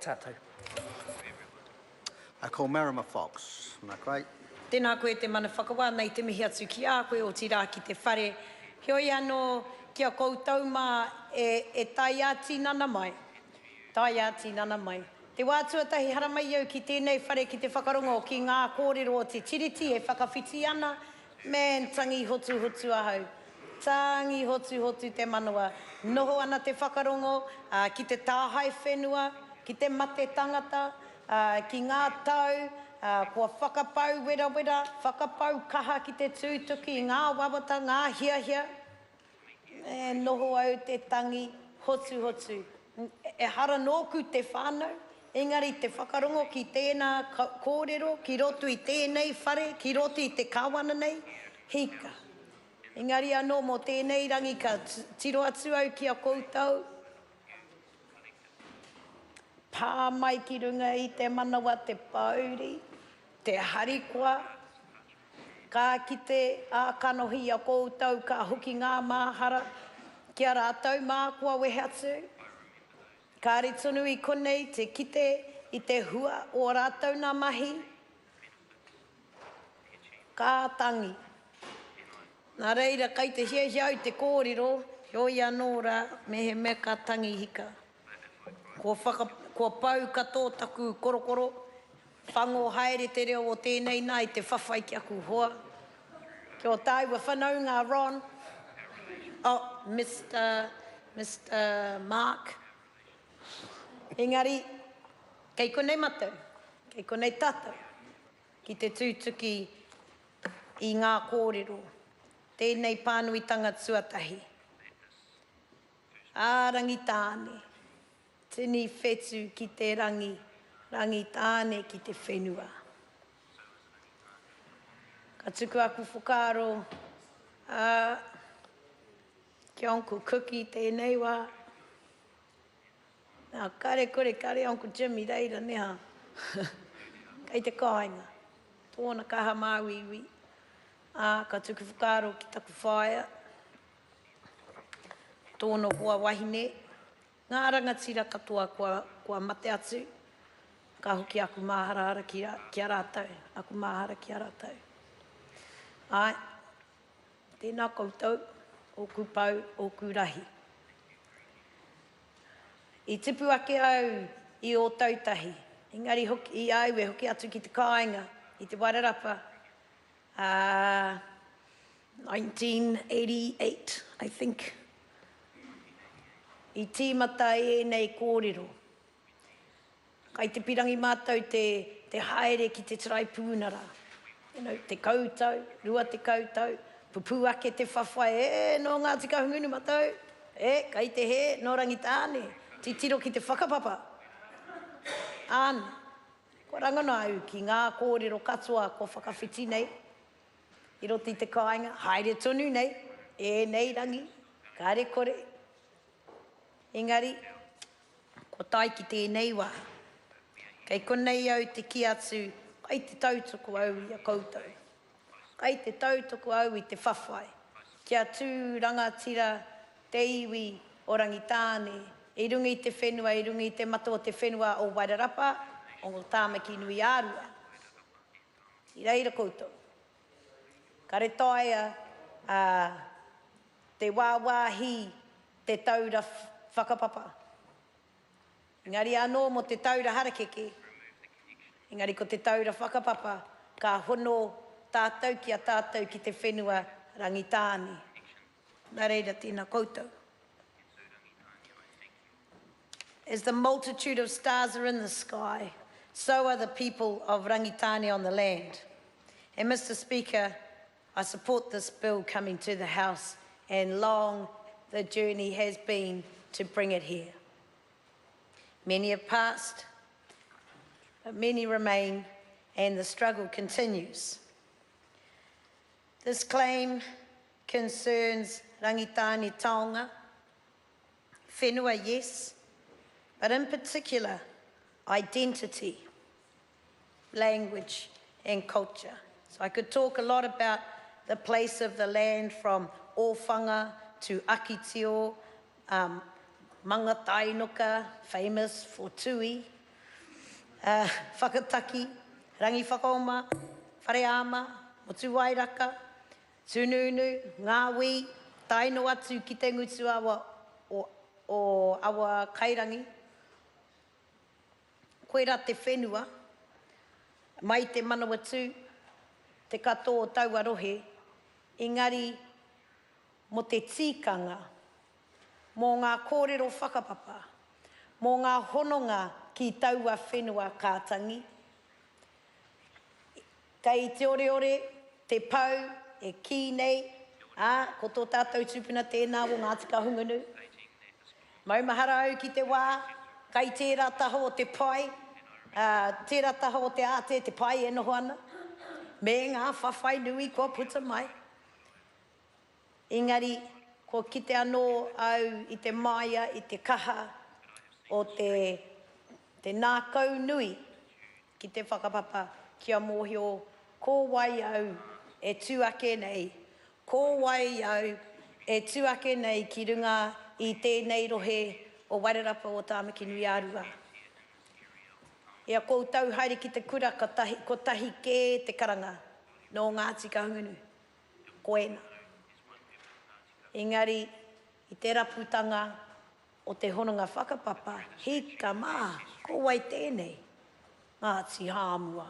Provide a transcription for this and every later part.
Tātou. I call Marama Fox. Nā, great. Tēnā koe te mana whakawā, nei te mihi atu ki a koe, otirā ki te whare. Heoi anō, ki a koutou mā e, e tae ā-tinana mai, tae ā-tinana mai. Te wā tuatahi haramai au ki tēnei whare ki te whakarongo ki ngā kōrero o te Tiriti e whakawhiti ana, man, tangi hotuhotu ahau. Tangi hotuhotu te manawa. Noho ana te whakarongo, ā, ki te tāhae whenua, ki te mate tangata, ā, ki ngā tau, ā, kua whakapau werawera, whakapau kaha ki te tūtuki i ngā wawata, ngā hiahia. E noho au te tangi hotuhotu. Ehara nōku te whānau, engari te whakarongo ki tēnā kōrero ki roto i tēnei whare, ki roto i te kāwana nei, hika. Engari anō mō tēnei rangi ka tiro atu au ki a koutou, pā mai ki runga i te manawa te pōuri, te harikoa, ka kite ā-kanohi i a koutou ka hoki ngā māhara ki a rātou mā kua wehe atu. Kāre tonu i konei te kite i te hua o ā rātou nā mahi. Ka tangi. Nā reira, kai te hiahia au te kōrero, heoi anō rā, mehemea ka tangi hika. Kua whaka, kua pau katoa taku korokoro, whango haere te reo o tēnei nā i te whawhai ki aku hoa, ki ō tāua whanaunga a Ron, oh, Mister, Mister Mark. Engari, kei konei matou, kei konei tatou, ki te tūtuki i ngā kōrero, tēnei pānuitanga tuatahi. Ā Rangitāne, tini whetu ki te rangi, Rangitāne ki te whenua. Ka tuku aku whakaaro, ā, ki a Uncle Cookie tēnei wā. Nā, kare kore, kare Uncle Jim i reira, nē hā? Kei te kāinga. Tōna kaha māuiui. Ā, ka tuku whakaaro ki taku whaea, tōna hoa wahine, ngā rangatira katoa kua, kua mate atu, ka hoki aku māharahara ki, ki a rātou, aku māhara ki a rātou. Āe, tēnā koutou, ōku pou, ōku rahi. I tipu ake au i Ōtautahi, engari hoki i a au e hoki atu ki te kāinga i Te Wairarapa, ā, 1988, I think, i tīmata ai ēnei kōrero. Kai te pirangi mātou te, te haere ki te taraipūnara. You know, tekau tau, 20 tau, pupū ake te whawhai, e, nō Ngāti Kahungunu matou, e, kai te hē, nō Rangitāne, titiro ki te whakapapa. Āna, kua rangona au ki ngā kōrero katoa kua whakawhiti nei i roto i te kāinga, haere tonu nei, ēnei rangi, kāre kore. Engari, Kua tae ki tēnei wā. Kei konei au te kī atu, kai te tautoko au i a koutou. Kai te tautoko au i te whawhai, kia tū rangatira te iwi o Rangitāne i runga i te whenua, i runga i te mata o te whenua o Wairarapa, o Tāmaki-nui-ā-Rua. I reira koutou. Kare taea te wāwāhi te taura whakapapa. Engari anō mō te taura harakeke, engari ko te taura whakapapa ka hono tātou ki a tātou ki te whenua Rangitāne. Nā reira tēnā koutou. As the multitude of stars are in the sky, so are the people of Rangitāne on the land. And Mr Speaker, I support this bill coming to the House and long the journey has been to bring it here. Many have passed, but many remain, and the struggle continues. This claim concerns Rangitāne Taonga, whenua, yes, but in particular, identity, language and culture. So I could talk a lot about the place of the land from Ōwhanga to Akitio, um, Mangatainoka, famous for tui. Whakataki, Rangiwhakaoma, Whareama, Motuwairaka, Tūnūnū, Ngāwī, tae noa atu ki te ngutuawa o o Awakairangi, koira te whenua, mai te Manawatū, te katoa o taua rohe, engari mō te tīkanga, mō ngā kōrero whakapapa, mō ngā hononga ki taua whenua ka tangi. Kei te oreore te pou e kī nei, ā, ko tō tātou tupuna tēnā o Ngāti Kahungunu. Maumahara au ki te wā, kai tērā taha o te pae, ā, tērā taha o te ātea te pae e noho ana, me ngā whawhai nui kua puta mai. Engari, kua kite anō au i te māia, i te kaha o te, te nākau nui ki te whakapapa kia mōhio ko wai au e tū ake nei, ko wai au e tū ake nei ki runga i tēnei rohe o Wairarapa o Tāmaki-nui-ā-Rua. I a koutou haere ki te kura ka tahi, kotahi kē te karanga nō Ngāti Kahungunu. Koena. Engari, i te raputanga o te hononga whakapapa, hika mā, ko wai tēnei? Ngāti Hāmua.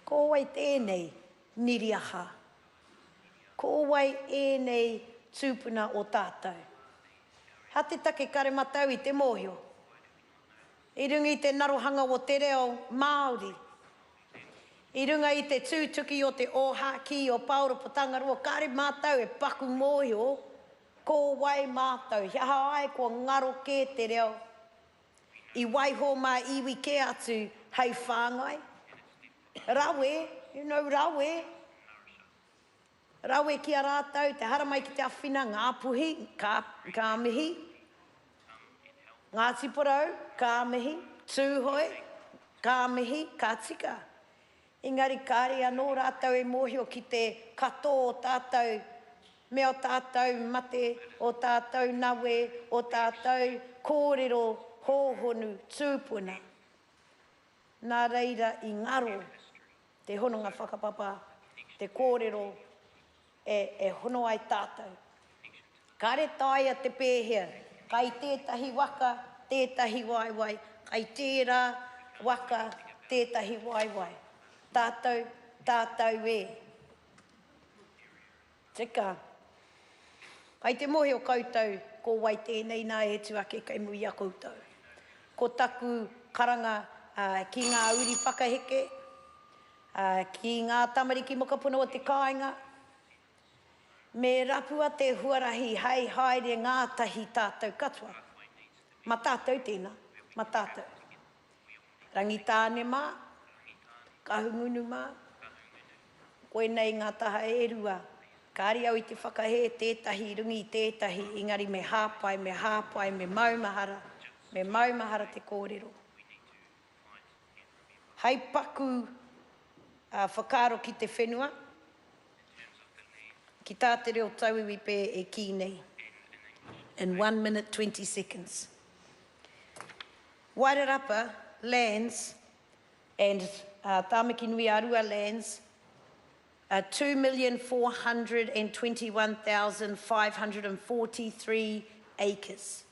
Ko wai tēnei Niriaha? Ko wai ēnei tūpuna o tātou? Ha te take kare matau i te mōhio. I runga i te narohanga o te reo Māori, i runga i te tūtuki o te ōhākī o Paora Potangaroa, kāre mātou e paku mōhio ko wai mātou, he aha ai kua ngaro kē te reo, i waiho mā iwi kē atu hei whāngai. Rawe, you know, rawe. Rawe ki a rātou, te haramai ki te awhina, Ngāpuhi, ka, ka mihi. Ngāti Porou, ka mihi. Tūhoe, ka mihi, ka tika. Engari kāre anō rātou e mōhio ki te katoa o tātou me o tātou mate, o tātou nawe, o tātou kōrero hōhonu tūpuna. Nā reira i ngaro te hononga whakapapa, te kōrero e, e hono ai tātou. Kāre taea te pēhea, kai tētahi waka tētahi waewae, kai tērā waka tētahi waewae. Tātou, tātou e. Tika. Kai te mohio koutou ko wai tēnei nā e tu ake kei muri i a koutou. Ko taku karanga ki ngā uri whakaheke, ki ngā tamariki mokopuna o te kāinga, me rapua te huarahi hei haere ngātahi tātou katoa. Ma tātou tēnā, ma tātou. Rangitāne mā, Kahungunu mā, koinei ngā taha e rua. Kāri au i te whakahē tētahi i runga i tētahi, engari me hāpai, me hāpai, me maumahara, me maumahara te kōrero. Hei paku whakaaro ki te whenua, ki tā te reo tauiwi pē e kī nei, in one minute 20 seconds. Wairarapa lands and Tāmaki Nui a Rua lands are 2,421,543 acres.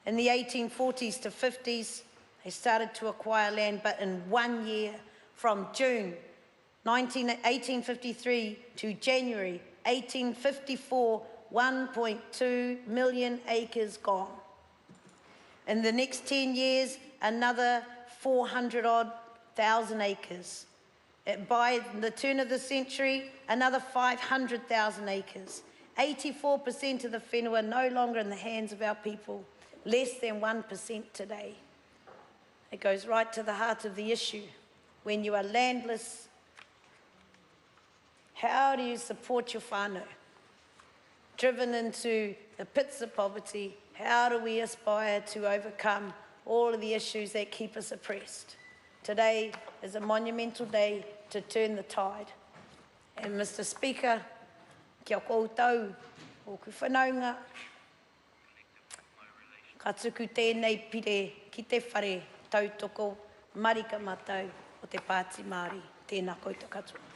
In the 1840s to 50s, they started to acquire land, but in one year, from June 19, 1853 to January 1854, 1.2 million acres gone. In the next 10 years, another 400 odd thousand acres. By the turn of the century, another 500,000 acres. 84% of the whenua no longer in the hands of our people, less than 1% today. It goes right to the heart of the issue. When you are landless, how do you support your whānau? Driven into the pits of poverty, how do we aspire to overcome all of the issues that keep us oppressed? Today is a monumental day to turn the tide. And Mr Speaker, kia koutou, ōku whanaunga, Ka tuku tēnei pire ki te whare. Tautoko marika mātou o te Pāti Māori. Tēnā koutou katoa.